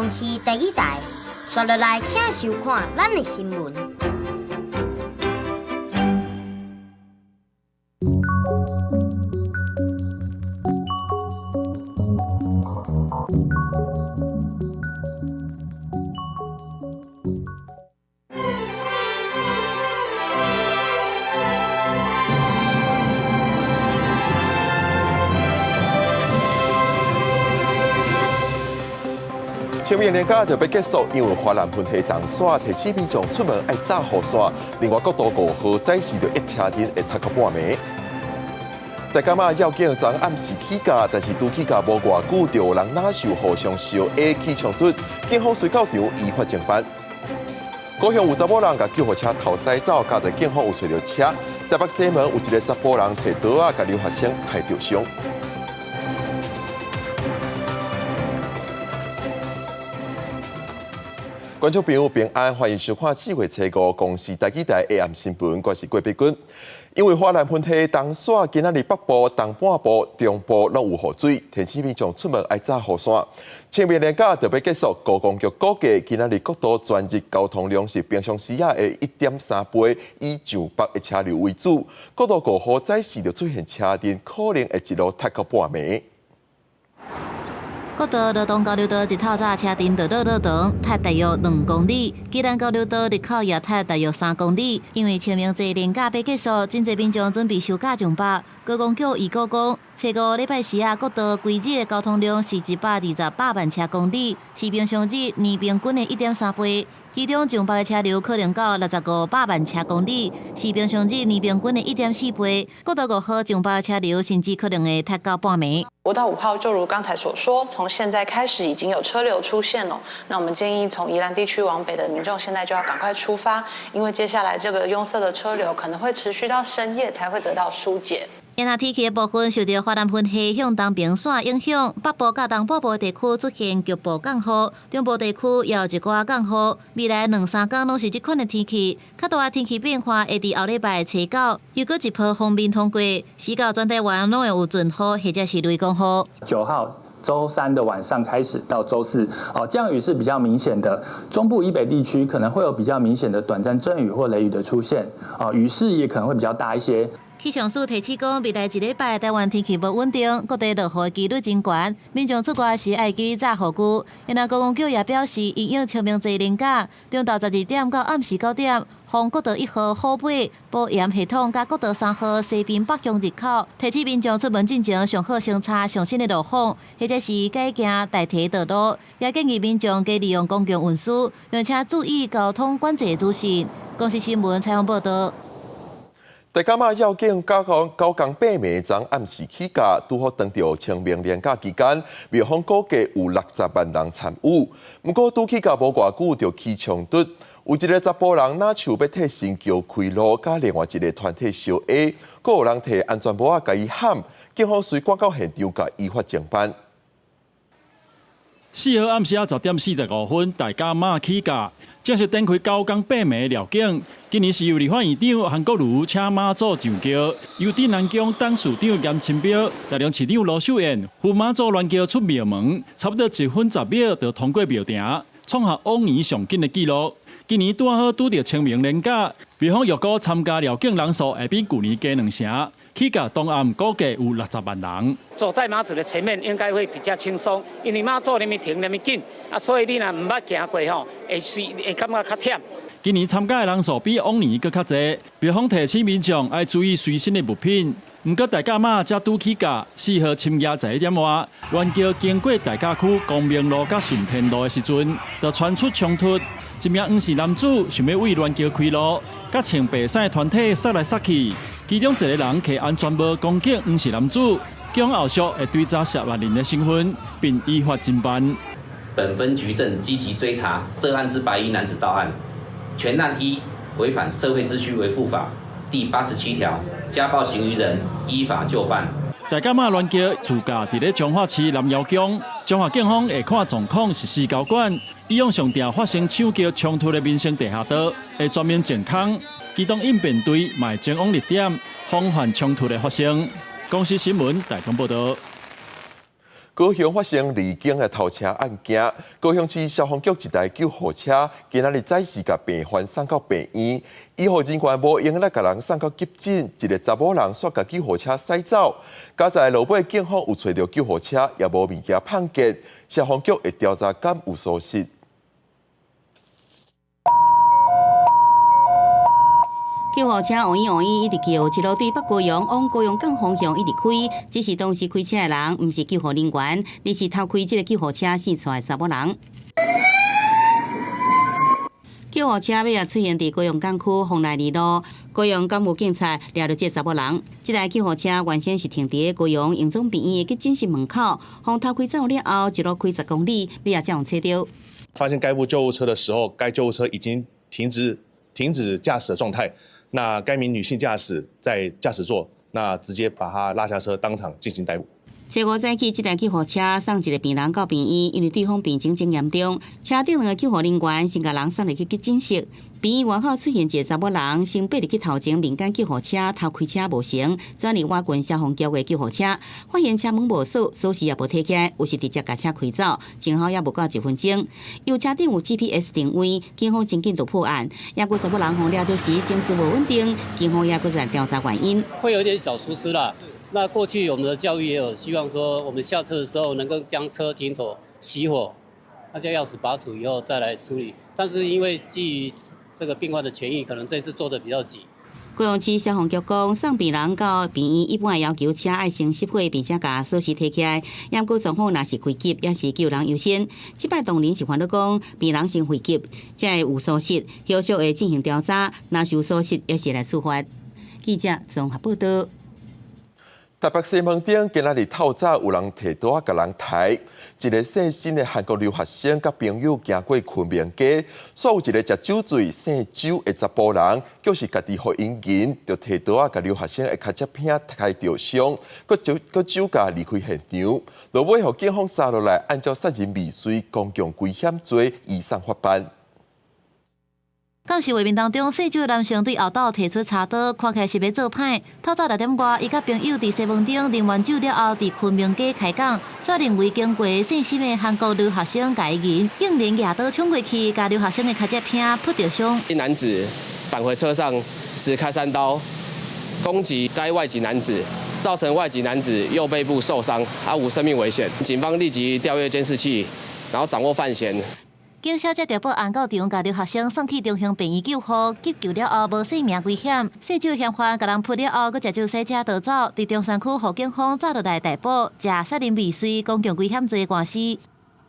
公視第一台，刷落來請收看咱的新聞。清明連假就欲結束，因為華南雲系東徙，提醒民眾出門愛紮雨傘。另外，國道五號早時就一車陣會塞到半暝。大甲媽繞境昨暗時起駕，但是拄起駕無偌久，就有人若受互相相下起衝突，警方隨到場依法偵辦。高雄有查某人共救護車頭駛走，佳哉警方有揣著車。台北西門有一个查埔人提刀仔，共留學生刣著傷。觀眾朋友平安，歡迎收看四月初五公視台語台 AM 新聞，我是郭碧君。因為華南雲系東徙，今仔日北部、東半部、中部攏有雨水，提醒民眾出門愛紮雨傘。清明連假就欲結束，高公局估計今仔日國道全日交通量是平常時仔的1.3倍，以上北的車流為主。國道五號早時就出現車陣，可能會一路塞到半暝。國道羅東交流道一透早車陣就落落長，塞大約2公里；基隆交流道入口也塞大約3公里。因為清明節連假欲結束，真濟民眾準備收假上北。高公局預估講，初五禮拜四啊，國道規日的交通量是128萬車公里，是平常日年平均的1.3倍。其中上北的車流可能到65百萬車公里，是平常日年平均的1.4倍。國道五號上北的車流甚至可能會塞到半暝。國道五號就如剛才所說，從現在開始已經有車流出現了。那我們建議從宜蘭地區往北的民眾，現在就要趕快出發，因為接下來這個擁塞的車流可能會持續到深夜才會得到疏解。今仔天氣的部分受著華南雲系向東邊徙影響，北部佮東半部地區出現局部降雨，中部地區也有一寡降雨。未來兩三工攏是這款的天氣，較大的天氣變化會佇後禮拜初九，又閣一波鋒面通過，時到全台灣攏會有陣雨或者是雷公雨。 9號週三的晚上開始到週四，哦，降雨是比較明顯的。中部以北地區可能會有比較明顯的短暫陣雨或雷雨的出現，哦，雨勢也可能會比較大一些。氣象署提醒講，未來一禮拜台灣天氣無穩定，各地落雨的幾率真懸，民眾出外時愛記紮雨具。另外，高公局也表示，因應清明節連假，中晝12點到暗時9點，封國道1號虎尾保鹽系統佮國道3號西濱北向入口，提醒民眾出門進前上好先查上新的路況，或者是改行代替道路。也建議民眾加利用公共運輸，並且注意交通管制資訊。公視新聞採訪報道。大甲媽繞境九工八暝，昨暗時起駕，拄好當著清明連假期間，廟方估計有60萬人參與。毋過拄起駕無偌久就起衝突，有一个查埔人若想欲替神轎開路，佮另外一个團體相下，閣有人提安全帽仔共伊冚，警方隨趕到現場，共依法偵辦。4號暗時仔10點45分，大甲媽起駕，正式展開九工八暝繞境。今年是由立法院長韓國瑜請媽祖上轎，由鎮瀾宮董事長嚴清標、台中市長盧秀燕扶媽祖鑾轎出廟門，差不多1分10秒就通過廟埕，創下往年上緊的紀錄。今年拄好拄著清明連假，廟方預估參加繞境人數會比舊年加2成。起駕當暗估計有60萬人。走在媽祖的前面應該會比較輕鬆，因為媽祖那麼停那麼緊，啊，所以你若毋捌行過吼，會感覺較忝。今年參加的人數比往年閣較濟，廟方提醒民眾愛注意隨身的物品。毋過大甲媽才拄起駕，4號深夜11點外，鑾轎經過大甲區光明路佮順天路的時陣，就傳出衝突。一名黃姓男子想欲為鑾轎開路，佮穿白衫的團體殺來殺去。其中一個人提安全帽攻擊黃姓男子，警方後續會追查涉案人的身份，並依法偵辦。本分局正積極追查涉案之白衣男子到案，全案依違反社會秩序維護法第87條，家暴行為人依法就辦。大甲媽鑾轎自駕佇咧彰化市南瑤宮，彰化警方會看狀況實施交管。以往上定發生搶轎衝突的民生地下道，會全面淨空，機動應變隊嘛會前往列點，防範衝突的發生。公視新聞台中報道。高雄發生離境的偷車案件，高雄市消防局一台救護車今仔日早時共病患送到病院，醫護人員無閒來共人送到急診，一個查某人煞共救護車駛走，佳哉落尾警方有揣著救護車，也無物件碰見，消防局會調查敢有疏失。救護車嗡咦嗡咦一直叫，一路對北高雄往高雄港方向一直開。只是當時開車的人，毋是救護人員，而是偷開這个救護車生出來的查某人。救護車尾仔出現佇高雄港區豐內二路，高雄港務警察掠著這个查某人。這台救護車原先是停佇高雄榮總病院的急診室門口，予偷開走了後，一路開10公里，尾仔才予揣著。發現該部救護車的時候，該救護車已經停止駕駛的狀態。那該名女性駕駛在駕駛座，那直接把她拉下車，當場進行逮捕。初五早起，這台救護車送一个病人到病院，因為對方病情真嚴重。車頂兩个救護人員先共人送入去急診室。病院外口出現一个查某人，先爬入去頭前民間救護車偷開車無成，轉入倚近消防局的救護車，發現車門無鎖，鎖匙也無提起來，有是直接共車開走，前後也無夠一分鐘。由車頂有 GPS 定位，警方真緊就破案。也閣查某人予掠著時情緒無穩定，警方也閣在調查原因。會有點小疏失啦。那過去我們的教育也有希望說，我們下車的時候能夠將車停妥、熄火，那將鑰匙拔除以後再來處理。但是因為基於這個病患的權益，可能這次做得比較急。高雄市消防局講，送病人到病院一般要求車愛先熄火，並且共鎖匙提起來。毋過狀況若是危急，也是救人優先。這擺當然是煩惱講，病人先危急，才會有疏失，後續會進行調查，若是有疏失，也是來處罰。記者綜合報道。台北西門町今仔日透早有人提刀仔共人刣，一个姓辛的韓國留學生佮朋友行過昆明街，煞有一个食酒醉姓周的查埔人，就是家己予𪜶銀，就提刀仔共留學生的跤脊餅開著傷，閣酒閣酒駕離開現場，落尾予警方查落來，按照殺人未遂、公共危險罪移送法辦。電視畫面當中，姓周的男性對後斗提出柴刀，看起來是欲做歹。透早6點外，伊佮朋友佇西門町啉完酒了後，佇昆明街開講，煞認為經過姓辛的韓國留學生共伊銀，竟然舉刀衝過去，共留學生的跤脊餅撲著傷。一男子返回車上時開三刀攻擊該外籍男子，造成外籍男子右背部受傷，啊無生命危險。警方立即調閱監視器，然後掌握犯嫌。警小姐就報案到場，共留學生送去中興病院救護，急救了後無性命危險。姓周嫌犯共人撲了後，閣食酒駛車逃走，佇中山區予警方抓落來逮捕，食殺人未遂、公共危險罪的官司。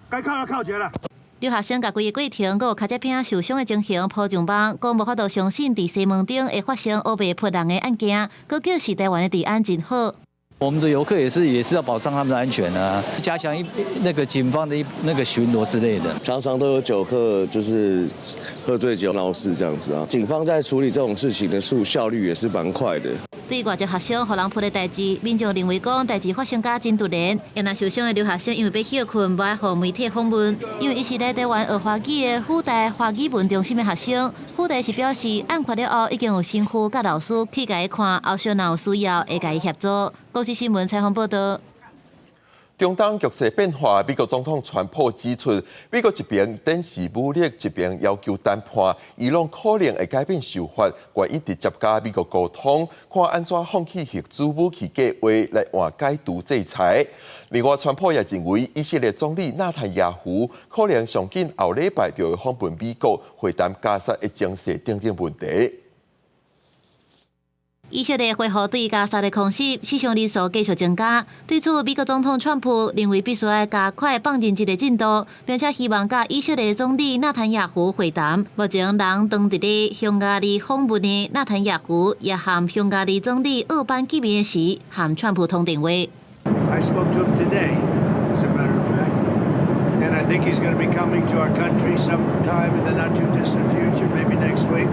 該銬就銬起來。留學生共規个過程，閣有跤脊餅受傷的情形 po 上網，講無法度相信佇西門町會發生烏白撲人的案件，閣表示台灣的治安真好。我們的遊客也是要保障他們的安全啊，加強一那個警方的一那個巡邏之類的。常常都有酒客就是喝醉酒鬧事這樣子啊，警方在處理這種事情的速效率也是蠻快的。對外籍學生予人撲的代誌，民眾認為講代誌發生甲真突然。若受傷的留學生因為欲歇睏，無愛予媒體訪問。因為伊是來台灣學華語的輔大華語文中心的學生，輔大是表示案發了後已經有神父佮老師去共伊看，後續若有需要會共伊協助。公視新聞採訪報道。中東局勢變化，美國總統川普指出，美國一邊展示武力，一邊要求談判，伊朗可能會改變想法，願意直接佮美國溝通，看按怎放棄核子武器計畫來換解除制裁。另外，川普也認為，以色列總理納坦雅胡可能上緊後禮拜就會訪問美國，會談加沙的情勢等等問題。以色列恢復對加沙的空襲，死傷人數繼續增加。對此，美國總統川普認為必須愛加快放人質的進度，並且希望佮以色列總理納坦雅胡會談。目前，人當佇咧匈牙利訪問的納坦雅胡，也和匈牙利總理奧班見面時，和川普通電話。 I spoke to him today, as a matter of fact, and I think he's going to be coming to our country sometime in the not too distant future, maybe next week.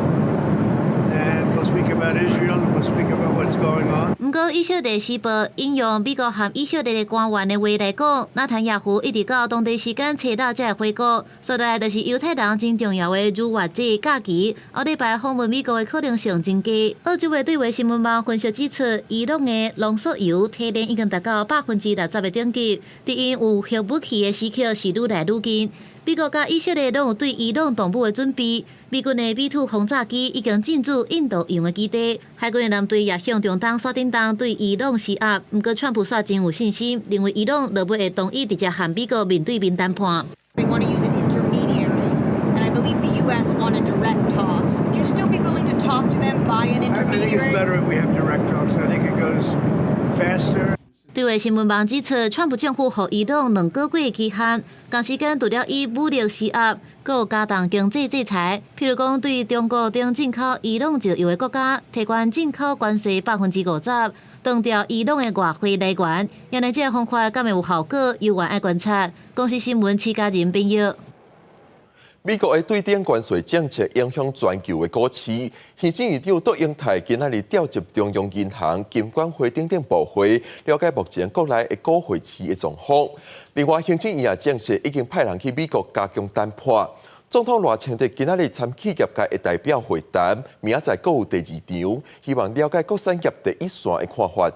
And we'll speak about Israel and we'll speak about what's going on. 毋過，過以色列時報引用美國和以色列的官員的話來講，納坦雅胡一直到當地時間初六才會回國，所來就是猶太人真重要的逾越節假期。後禮拜訪問美國的可能性真低。澳洲的對話新聞網分析指出，伊朗的濃縮鈾提煉已經達到60%的等級，佇𪜶有核武器的時刻是愈來愈近。美國佮以色列攏有對伊朗動武的準備。美軍的 B-2 轟炸機已經進駐印度洋的基地，海軍的艦隊也向中東山頂東對伊朗施壓。毋過，川普煞真有信心，認為伊朗落尾會同意直接和美國面對面談判。 They want to use an intermediary, and I believe the U.S. wanted direct talks. Would you still be willing to talk to them via an I think it's intermediary? Better if we have direct talks. I think it goes faster. 對話新聞網指出，川普政府予伊朗2個月期限，同時間除了以武力施壓，閣有加重經濟制裁，譬如講對中國等進口伊朗石油的國家提懸進口關稅50%，斷掉伊朗的外匯來源。原來這个方法敢會有效果，猶原愛觀察。公視新聞徐家仁編譯。美國的對等關稅政策影響全球的股市。行政院長卓榮泰今仔日召集中央銀行、金管會等等部會，了解目前國內的股匯市的狀況。另外，行政院也證實已經派人去美國加強談判。總統賴清德今仔日參企業界的代表會談，明仔載閣有第二場，希望了解各產業第一線的看法。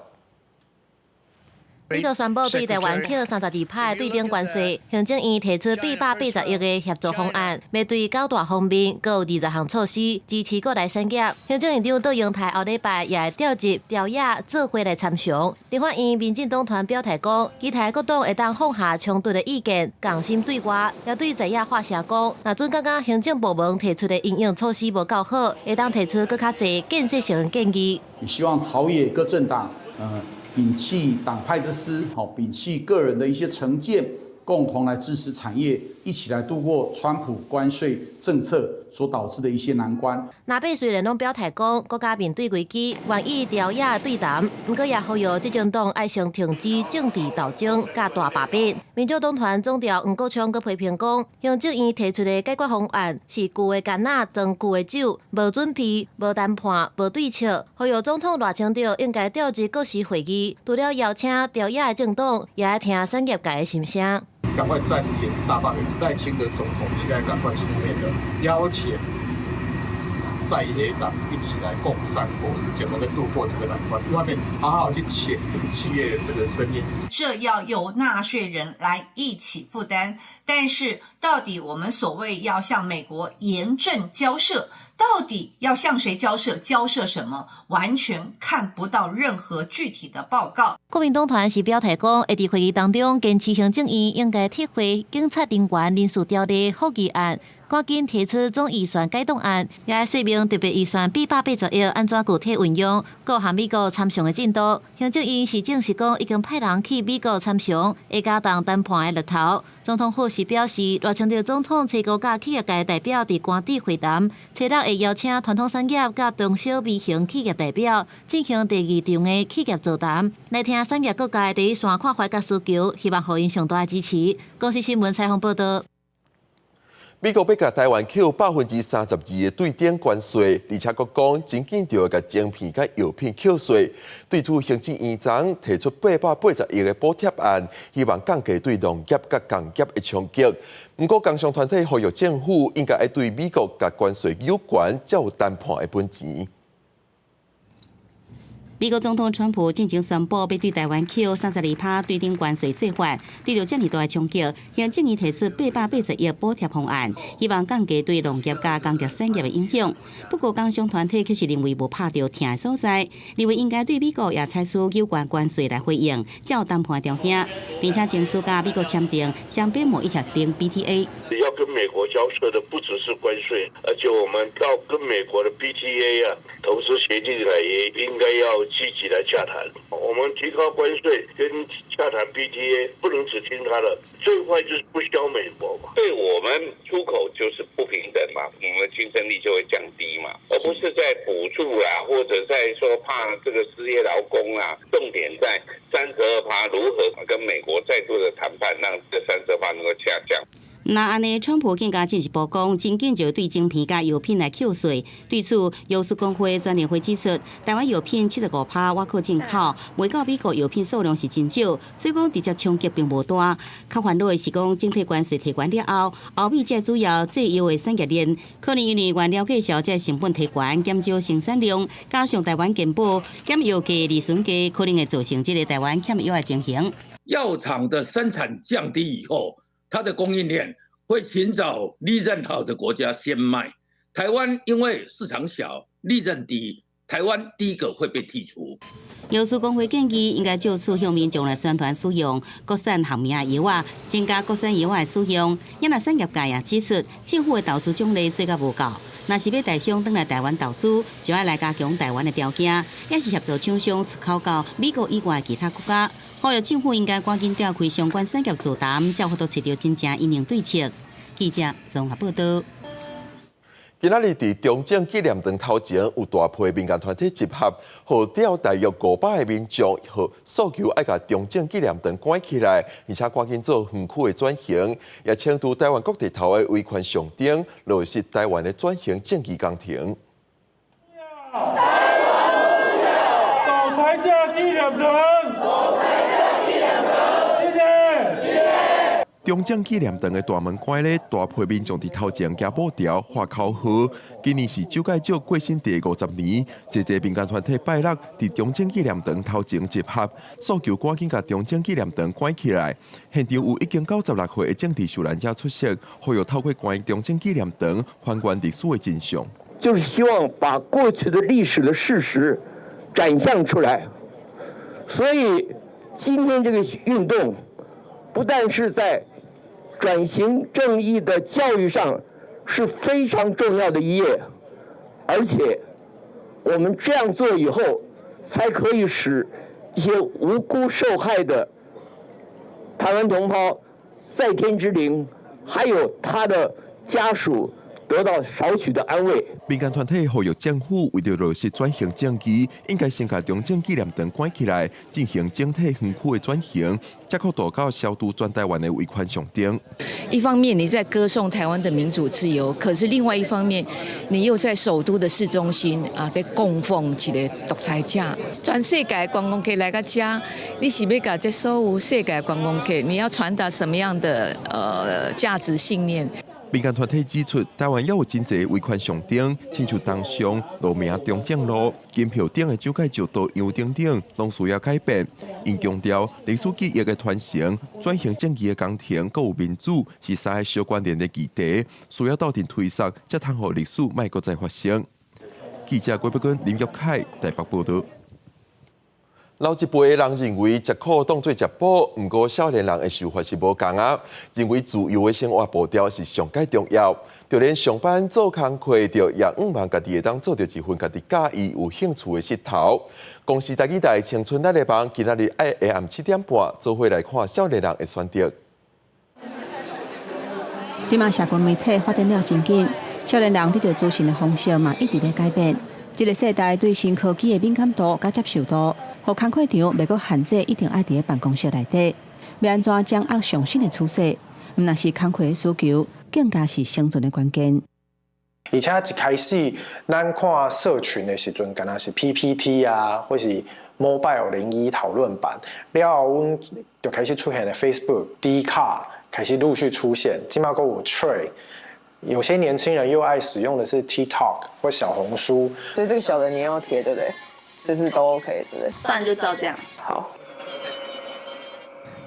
美國宣布對台灣課32%對等關稅，行政院提出880億的協助方案，欲對九大方面閣有20項措施支持國內產業。行政院長卓榮泰後禮拜也會召集朝野做伙來參詳。立法院民進黨團表態講，期待各黨會當放下衝突的意見，共心對外，也對在野發聲講，若準感覺行政部門提出的因應措施無夠好，會當提出閣較濟建設性的建議。希望朝野各政黨，摒棄黨派之私，好，摒棄個人的一些成見，共同來支持產業，一起來度過川普關稅政策所導致的一些難關。藍白雖然攏表態講國家面對危機，願意朝野對談，毋過也呼籲執政黨愛先停止政治鬥爭佮大罷變。民主黨團總召黃國昌閣批評講，行政院提出的解決方案是舊的矸仔裝舊的酒，無準備、無談判、無對策。呼籲總統賴清德應該召集國是會議，除了邀請朝野的政黨，也愛聽產業界的心聲。趕快暫停大罷免，賴清德總統應該趕快出面的邀請在野黨一起來共商國是，怎麼來度過這個難關？一方面，好好去傾聽企業的這個聲音。這要由納稅人來一起負擔，但是到底我們所謂要向美國嚴正交涉，到底要向誰交涉？交涉什麼？完全看不到任何具體的報告。國民黨團是表態講，會佇會議當中堅持行政院應該撤回警察人員人事條例附議案，趕緊提出總預算改動案，也愛說明特別預算880億按怎具體運用，閣和美國參詳的進度。行政院是證實講，已經派人去美國參詳，會加重談判的力頭。總統府是表示，賴清德總統初五佮企業界代表佇官邸會談，初六會邀請傳統產業佮中小微型企業代表進行第二場的企業座談，來聽產業各界第一線看法佮需求，希望予𪜶上大的支持。公視新聞採訪報導。美國欲共台灣扣32%的對等關稅，而且閣講真緊就會共晶片佮藥品扣稅。對此，行政院長提出880億的補貼案，希望降低對農業佮工業的衝擊。毋過，工商團體呼籲政府應該愛對美國共關稅有關，才有談判的本錢。美國總統川普進前宣布，欲對台灣扣32%對等關稅稅法，對著遮爾大的衝擊，行政院提出880億補貼方案，希望降低對農業佮工業產業的影響。不過，工商團體卻是認為無拍著疼的所在，認為應該對美國也採取有關關稅來回應，才有談判條件，並且爭取佮美國簽訂雙邊貿易協定 BTA。要跟美國交涉的不只是關稅，而且我們到跟美國的 BTA 啊投資協定來，也應該要積極來洽談。我們提高關稅跟洽談 BTA，不能只聽他的，最壞就是不銷美國嘛。對我們出口就是不平等嘛，我們的競爭力就會降低嘛，而不是在補助啊，或者在說怕這個失業勞工啊，重點在32%如何跟美國再度的談判，讓這32%能夠下降。若按呢，川普更加進一步講，真緊就對晶片佮藥品來扣稅。對此，藥師公會全聯會指出，台灣藥品75%倚靠進口，賣到美國藥品數量是真少，所以講直接衝擊並無大。較煩惱的是講，整體關稅提懸了後，歐美這主要製藥的產業鏈，可能因為原料價數這成本提懸，減少生產量，加上台灣健保減藥價、利潤低，可能會造成這个台灣欠藥的情形。藥廠的生產降低以後，它的供應鏈會尋找利潤好的國家先賣。台灣因為市場小，利潤低，台灣第一個會被剔除。藥師公會建議，應該藉此向民眾來宣傳使用國產學名藥仔，增加國產藥仔的使用。也若產業界也指出，政府的投資獎勵做甲無夠，若是欲台商轉來台灣投資，就愛來加強台灣的條件，也是協助廠商出口到美國以外其他國家。呼籲政府應該趕緊召開相關產業座談，才有法度揣著真正因應對策。記者綜合報道。今仔日佇中正紀念堂頭前有大批民間團體集合，號召大約500个民眾，予訴求愛共中正紀念堂關起來，而且趕緊做園區的轉型，也請求台灣各地頭的維權象徵，落實台灣的轉型正義工程。獨裁者紀念堂。中正紀念堂的大門關咧，大批民眾佇頭前舉布條、喊口號。今年是蔣介石過身第50年，濟濟民間團體拜六佇中正紀念堂頭前集合，訴求趕緊共中正紀念堂關起來。現場有已經96歲的政治受難者出席，呼籲透過關中正紀念堂還原歷史的真相。就是希望把過去的歷史的事實展現出來。所以今天這個運動，不但是在轉型正義的教育上是非常重要的一頁，而且我們這樣做以後，才可以使一些無辜受害的台灣同胞在天之靈，還有他的家屬得到少許的安慰。民間團體呼籲政府為著落實轉型正義，應該先共中正紀念堂關起來，進行整體園區的轉型，才可達到消除全台灣的維權象徵。一方面你在歌頌台灣的民主自由，可是另外一方面，你又在首都的市中心啊，在供奉一个獨裁者。全世界觀光客來到遮，你是欲共這所有世界觀光客，你要傳達什麼樣的價值信念？民間團體指出，台灣猶有真濟維權象徵，親像東上路名中正路、金票頂的蔣介石雕像等等，攏需要改變。𪜶強調歷史記憶的傳承、轉型正義的工程，閣有民主，是三个相關聯的議題，需要鬥陣推捒，才通予歷史莫閣再發生。記者郭碧君、林玉凱台北報導。老一輩的人認為食苦當做食補，毋過少年人的想法是無仝啊。認為自由的生活步調是上蓋重要。就連上班做工課，著也向望家己會當做著一份家己佮意有興趣的穡頭。公視台語台青春咱的夢，今仔日愛下暗7點半，做伙來看少年人的選擇。這馬社群媒體發展了真緊，少年人得著資訊的方式嘛一直咧改變。這个世代對新科技的敏感度佮接受度，予工課場袂閣限制一定愛佇咧辦公室內底，欲按怎掌握上新的趨勢，毋但是工課的需求，更加是生存的關鍵。而且一開始，咱看社群的時陣，敢若是 PPT 啊，或是 Mobile 01討論版，了後阮就開始出現了 Facebook、Dcard 開始陸續出現，這馬閣有 Threads。有些年輕人又愛使用的是 TikTok 或小紅書。所以這個小的你要貼，對不對？就是都 OK，對不對？不然就照這樣。好。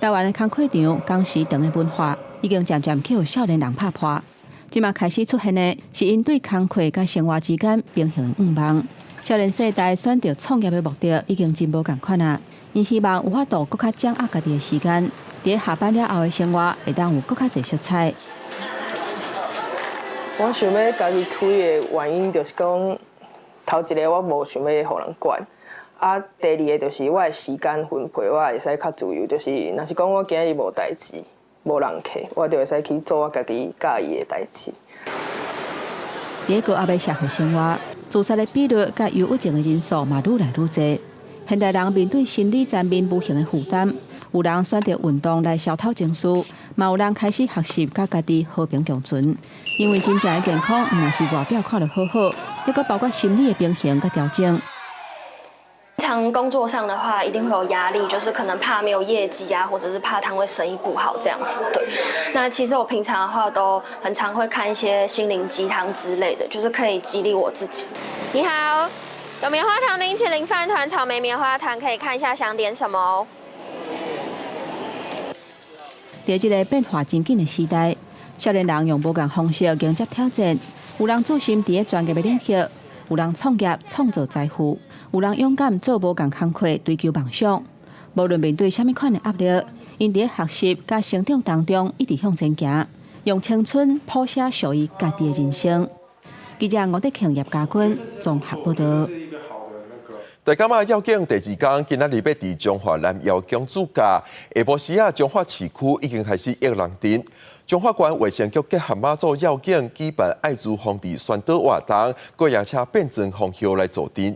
台灣的工課場工時長的文化，已經漸漸去予少年人拍破。這馬開始出現的是𪜶對工課佮生活之間平衡的願望。少年世代選擇創業的目的已經真無仝款啊！𪜶希望有法度閣較掌握家己的時間，佇下班了後的生活會當有閣較濟色彩。我想欲家己開的原因就是講，頭一个我無想欲予人管，啊，第二个就是我的時間分配我會使較自由，就是若是講我今日無代誌、無人客，我就會使去做我家己佮意的代誌。佇高壓的社會生活，自殺的比率佮憂鬱症的人數嘛愈來愈濟。現代人面對心理層面無形的負擔，有人選擇運動來消透情緒，嘛有人開始學習佮家己和平共存。因為真正的健康，毋但是外表看著好好，抑閣包括心理的平衡佮調整。常工作上的話，一定會有壓力，就是可能怕沒有業績啊，或者是怕攤位生意不好這樣子。對，那其實我平常的話都很常會看一些心靈雞湯之類的，就是可以激勵我自己。你好，有棉花糖冰淇淋飯糰、草莓棉花糖，可以看一下想點什麼哦。佇這个變化真緊的時代，少年人用無仝方式迎接挑戰。有人專心佇咧專業的領域，有人創業創造財富，有人勇敢做無仝工課追求夢想。無論面對啥物款的壓力，𪜶佇咧學習佮成長當中一直向前行，用青春譜寫屬於家己的人生。記者吳德慶、葉家軍綜合報導。大甲媽遶境第二工，今仔日欲佇彰化南瑤宮主駕，下晡時仔，彰化市區已經開始約人陣。彰化縣衛生局結合媽祖遶境舉辦艾滋防治宣導活動，閣邀請變裝皇后來助陣。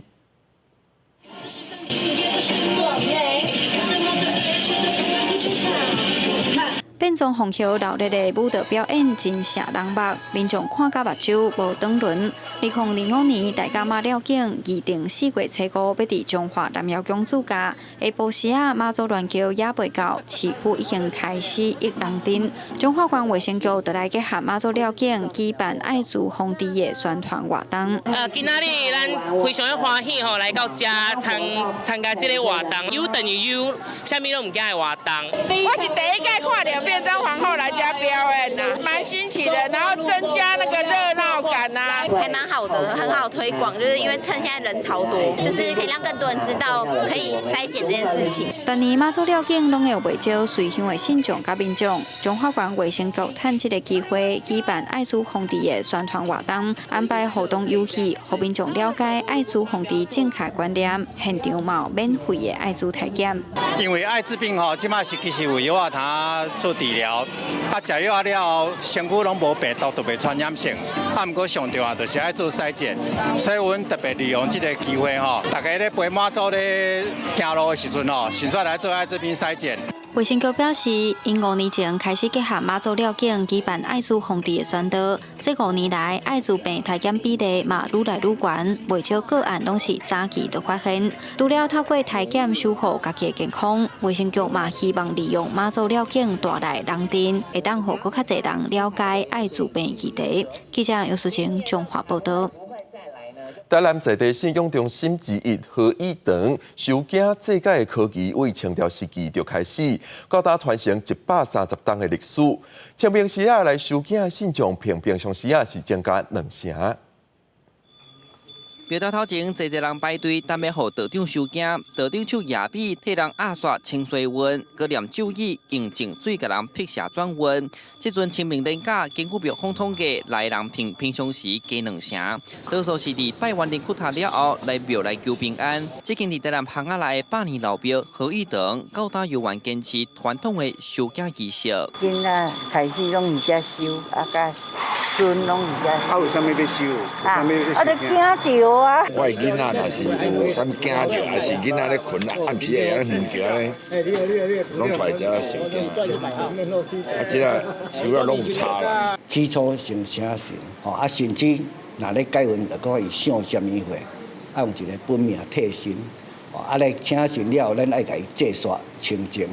變裝皇后熱烈的舞蹈表演真爍人目，民眾看甲目睭無轉輪。2025年大甲媽遶境預定4月初5欲佇彰化南瑤宮主駕，下晡時仔媽祖鸞轎猶未到，市區已經開始約人陣。彰化縣衛生局就來結合媽祖遶境舉辦艾滋防治的宣傳活動。今仔日咱非常的歡喜吼，來到遮參參加這个活動，有等於有，啥物攏毋驚的活動。我是第一屆看著變裝皇后來遮表演呐，蠻新奇的，然後增加那個熱鬧感呐，還蠻好的，很好推廣，就是因為趁現在人潮多，就是可以讓更多人知道可以篩檢這件事情。逐年媽祖遶境攏會有袂少隨鄉的信眾佮民眾，彰化縣衛生局趁這个機會舉辦艾滋防治的宣傳活動，安排互動遊戲，予民眾了解艾滋防治正確觀念，現場嘛有免費的艾滋體檢。因為艾滋病吼，這馬是其實有藥仔通做治療，啊，食藥仔了後，身軀攏無病毒，就袂傳染性。啊，毋過上重要就是愛做篩檢，所以阮特別利用這个機會吼，大家咧陪媽祖咧行路的時陣吼，順紲來做艾滋病篩檢。衛生局表示，𪜶5年前開始結合媽祖遶境舉辦艾滋防治的宣導。這5年來，艾滋病體檢比例嘛愈來愈懸，袂少個案攏是早期就發現。除了透過體檢守護家己的健康，衛生局嘛希望利用媽祖遶境帶來人陣，會當予閣較濟人了解艾滋病議題。記者杨淑晴彰化報導。台南在地信仰中心之一和義堂收驚祭改的科技，為清朝時期就開始，到今傳承130冬的歷史。清明時仔來收驚的信眾，平平常時仔是增加兩成。廟頭頭前濟濟人排隊，等欲予道長收驚。道長手舉筆替人壓煞清水運，閣念咒語，用淨水共人辟邪轉運。這陣清明連假，根據廟方統計，來人比平常時加兩成。多數是佇拜完靈骨塔了後來廟來求平安。這間佇台南巷仔內的百年老廟和義堂，到今猶原堅持傳統的收驚儀式。囡仔開始攏佇遮收，啊，佮孫攏佇遮收。啊，有啥物欲收？啊，啊，著驚著啊！我的囡仔若是有啥物驚著，還是囡仔咧睏啊，暗時會曉夢著按呢，攏帶來遮收驚。啊，這个收了攏有差啦。起初先請神，吼啊，甚至若咧解魂，就看伊想啥物貨，愛用一个本命替身，啊咧請神了後，咱愛共伊祭煞清淨，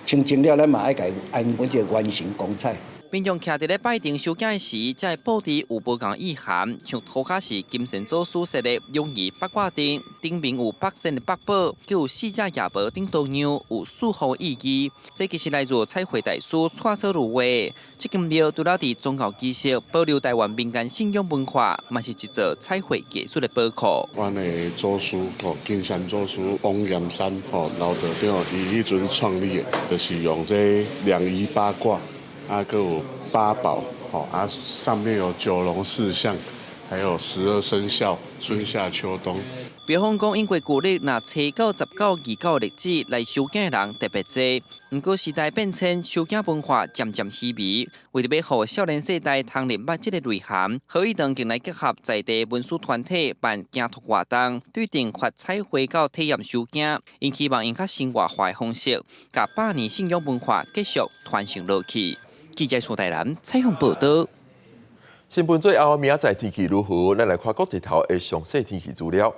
清淨了，咱嘛愛共伊安穩這個元神光彩。民眾徛佇咧拜殿收驚時，這个布置有無仝意涵，像塗跤是金神祖師設的勇儀八卦陣，頂面有八仙的八寶，閣有四隻夜婆頂刀娘，有四方意義。這其實來自彩繪大師蔡小如畫。這間廟除了佇宗教儀式保留台灣民間信仰文化，嘛是一座彩繪藝術的寶庫。阮的祖師吼，金山祖師王岩山吼老道長，伊彼陣創立的，就是用這兩儀八卦。啊，閣有八寶，吼啊，上面有九龍四象，還有12生肖，春夏秋冬。廟方講，因為舊曆若初九、19、29日子來收驚的人特別濟。毋過時代變遷，收驚文化漸漸稀微。為著欲予少年世代通認捌這个內涵，賀一誠近來結合在地文史團體辦驚托活動，對陣發彩繪到體驗收驚，𪜶希望用較生活化的方式，共百年信仰文化繼續傳承落去。記者蘇大南採訪報導。新聞最後，明仔載天氣如何？咱來看各地頭的詳細天氣資料。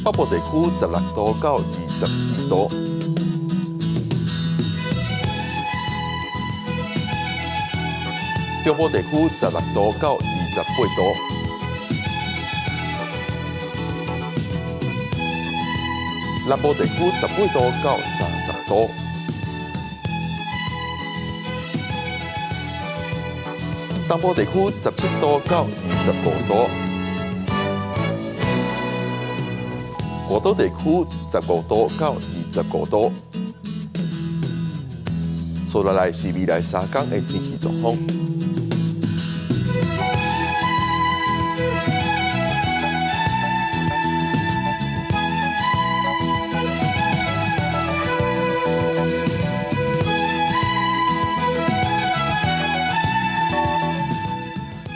北部地區16度到24度，中部地區16度到28度，南部地區18度到30度，東部地區17度到25度。外島地區15度到25度。接落來是未來3天的天氣狀況。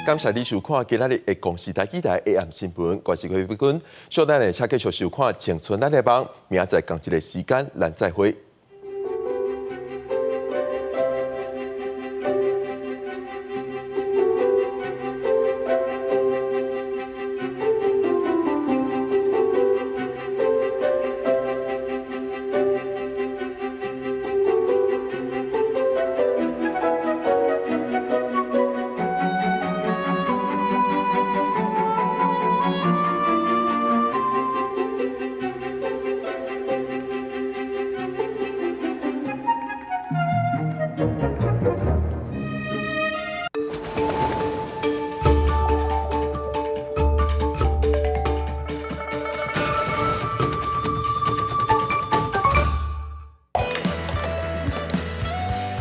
感謝你收看今仔日的公視台語台 AM 新聞，我是柯碧君。小等下，請繼續收看《青春咱的夢》，明仔載仝一个時間，咱再會。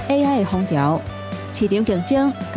AI 的風潮，市場競爭。